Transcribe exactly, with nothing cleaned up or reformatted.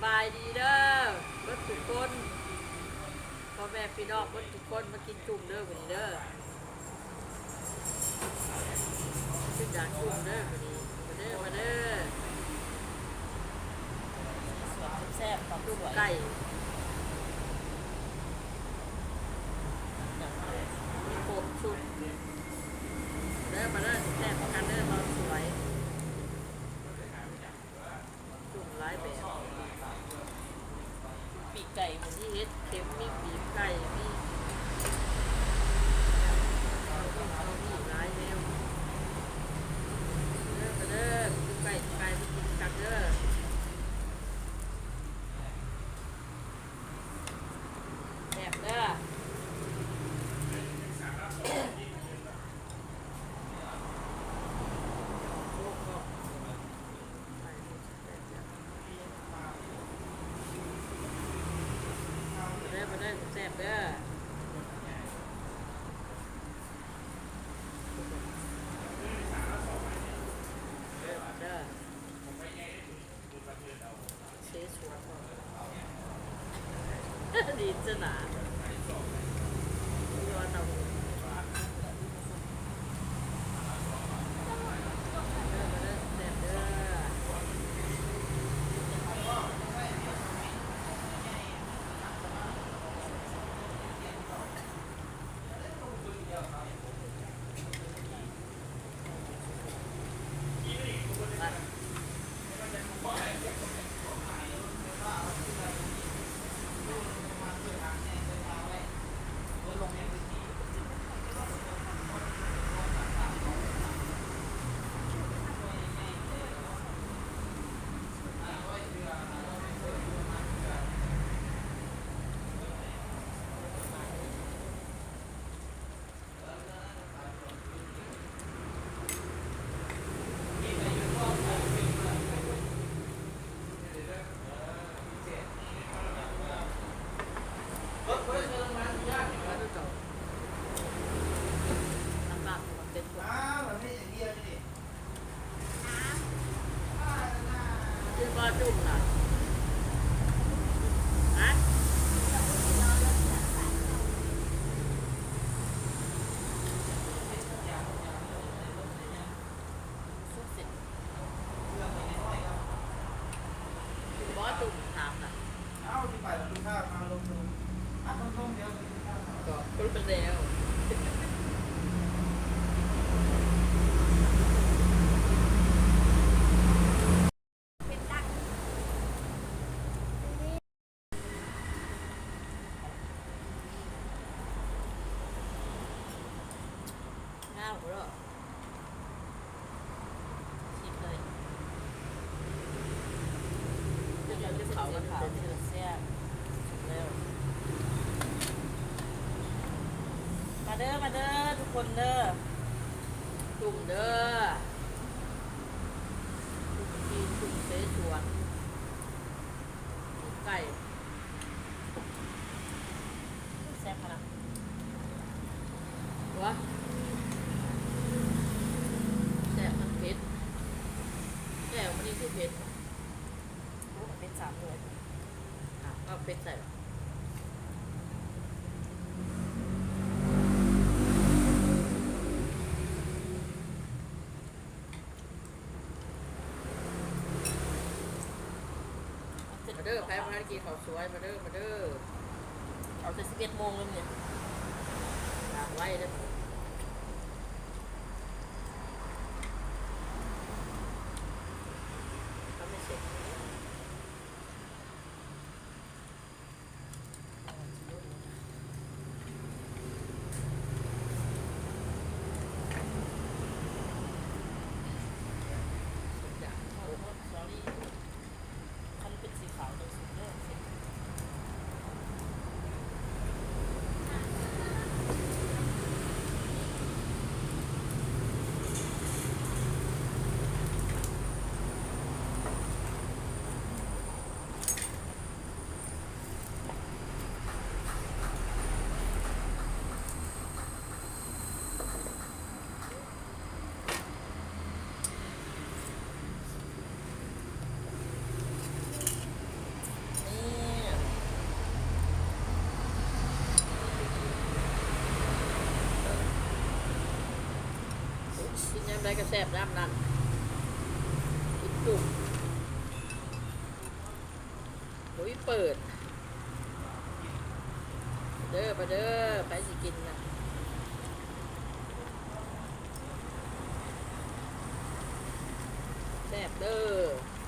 บายดีเด้อเบิดทุกคน พ่อแม่พี่น้องเบิดทุกคนมากินจุ่มเด้อมื้อนี้เด้อ กินอยากจุ่มเด้อมื้อนี้ มาเด้อ มาเด้อ สวนแซ่บๆ ของจุ่มไก่ มีครบชุด เด้อ มาเด้อ แซ่บกันเด้อ ตอนสวย จุ่มหลายแบบ ปีกไก่ มีเห็ดเข็ม มีปีกไก่ มี มีหลายแนว เด้อ มาเด้อ ปีกไก่ ปีกไก่ มากินกันเด้อ แซ่บเด้อ มาเด้อ มาเด้อ แซ่บเด้อ เด้อ มาเด้อ เสฉวน ดีจ้ะหนา คือบ่จุ่มน่ะ ฮะ ซุปเสร็จ บ่จุ่มถามน่ะ เอ้า ที่ไปแล้วลูกค้ามาลงทุน อ่ะ ลงทุนเดียว ก็ก็รู้แล้ว งามบ่ดอก ชิมเลย เดี๋ยวจะเผากันเผา แซ่บ สุกแล้ว มาเด้อ มาเด้อ ทุกคนเด้อ จุ่มเด้อ จุ่มจีน จุ่มเสฉวน หมูไก่ แซ่บขนาด วะ แซ่บ มันเผ็ด แซ่บ มันนี่คือเผ็ด โอ้ เผ็ดสามหน่วย อ่ะ เอาเผ็ดใส่ มาเด้อ ไผบ่ทันกินข้าวสวย มาเด้อ มาเด้อ เอาแต่สิบเอ็ดโมงแล้วเนี่ย อยากไว้เด้อ ก็ไม่เสร็จ คันเป็นสีขาวจังสุดเลย ได้กระแสบน้ำนั่น อีกจุ่ม อุ้ย เปิด เด้อ มาเด้อ ไปสิกินนะ แซ่บเด้อ